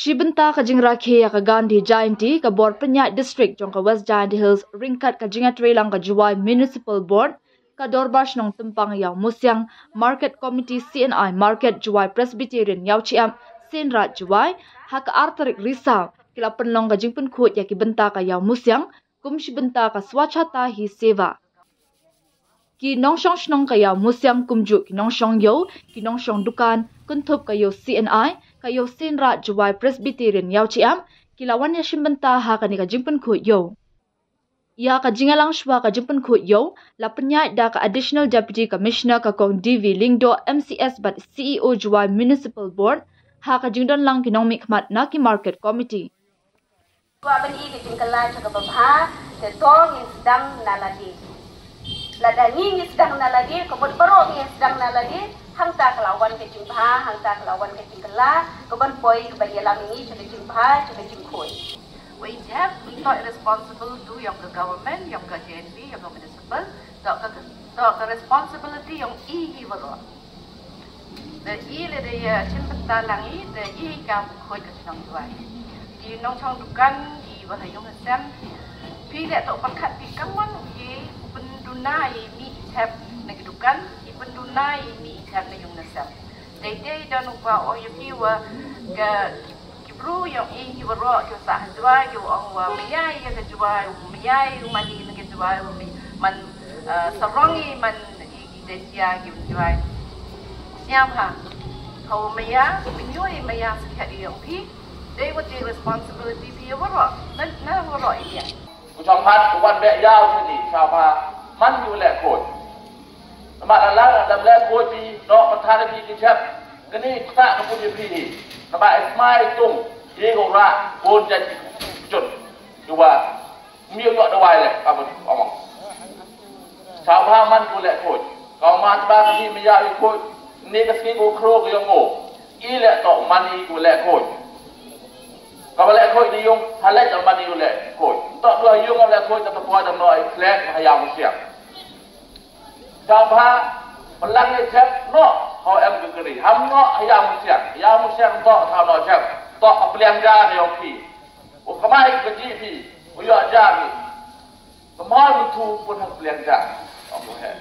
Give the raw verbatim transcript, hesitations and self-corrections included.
Shi bynta ka jingrakhe ïa ka Gandhi Jayanti, ka bor pynïaid district jong ka West Jaintia Hills ryngkat ka jingïatreilang ka Jowai Municipal Board, ka Dorbar Shnong Tympang Ïawmusiang, Market Committee C N I Market, Jowai Presbyterian Ïawchiem, Seinrad Jowai, ha ka ar tarik Risaw, ki la pynlong ka jingpynkhuid ïa ki bynta ka Ïawmusiang kum shi bynta ka Swachhata Hi Seva. Ki nongshong shnong ka Ïawmusiang kumjuh ki nongshong ïew, ki nongshong dukan, kynthup ka ïew C N I, ka ïew Seinrad Jowai Presbyterian Ïawchiem, ki la wan ïashim bynta ha kane ka jingpynkhuid ïew. Ïa ka jingïalang shuwa ka jingpynkhuid ïew la pynïaid da ka Additional Deputy Commissioner, ka Kong D V Lyngdoh, M C S bad C E O Jowai Municipal Board, ha ka jingdon lang ki nongmihkhmat na ki Market Committee. Kwah ban ïoh ka jingkylla sha kaba bha, te to ngin sdang na lade. Lada ngi ngi sdang na lade, ka mut baroh ngi sdang na lade, hangta ka la wan ka jingbha, hangta ka la wan ka jingkylla, ka ban poi, ka ban ïalam ïa ngi sha ka jingbha, sha ka jingkhuid. Wei jep, ngi toh responsible to ïong ka government, ïong ka J N V, ïong ka municipal, toh ka, toh ka responsibility ïong i hi baroh. Da i lada ïa shim bynta lang i, da i kam khuid ka shnong Jowai. Ki nongshong dukan, ki ba ha ïung ha sem. Phi leh toh pyrkhat phi kam wan ki pynduna i mih i thep na ki dukan, ki pynduna i mih i thep na ïung na sem. Dei dei don u ba ong ïa phi wa ka ki bru ïong i ki baroh ki sah ha Jowai ki ong wa maya ïa ka Jowai, maya ïa u mani na ka Jowai, u mi-, man, eh, sarong i man i ki Jaintia ki Jowai. Sñiaw ha. Ha u maya, u nyu i maya sakhiat ïong phi. Dei wat dei responsibility phi ïa baroh. Na, na baroh i ïa. Ku chong hat, ku wan beh ïa u ni, sha ba man ïa u leh khuid. Namar la la dam leh khuid phi, noh pynthar phi ki jep. Kani kata ka pun ïa phi hi. Namar ismai tung, ïa u ra, bun jait jut. Ïa wa, mi ïa u dawai leh, ka bun ong. Sha ba man ïa u leh khuid. Ka ma tba ka mi mi ïa u khuid. Ni ka sngi ku khro ka ïong u. I leh toh man ïa u leh khuid. Ka ba leh khuid ni ïong, ha leh ka man ïa u leh khuid. Toh dua ïong ka leh khuid, ka ta poi dam noi, khlek, ha ïa musiang. Sha ba, pynlang ïa jep, noh, ha em ka kari. Ham noh, ha ïa musiang. Ïa musiang, noh, ha noh jep. Toh, ha pliang ja, ha ïong phi. U kamai ka ji phi, u ïoh ja phi. Kamai u tu pun ha pliang ja. Ong u he.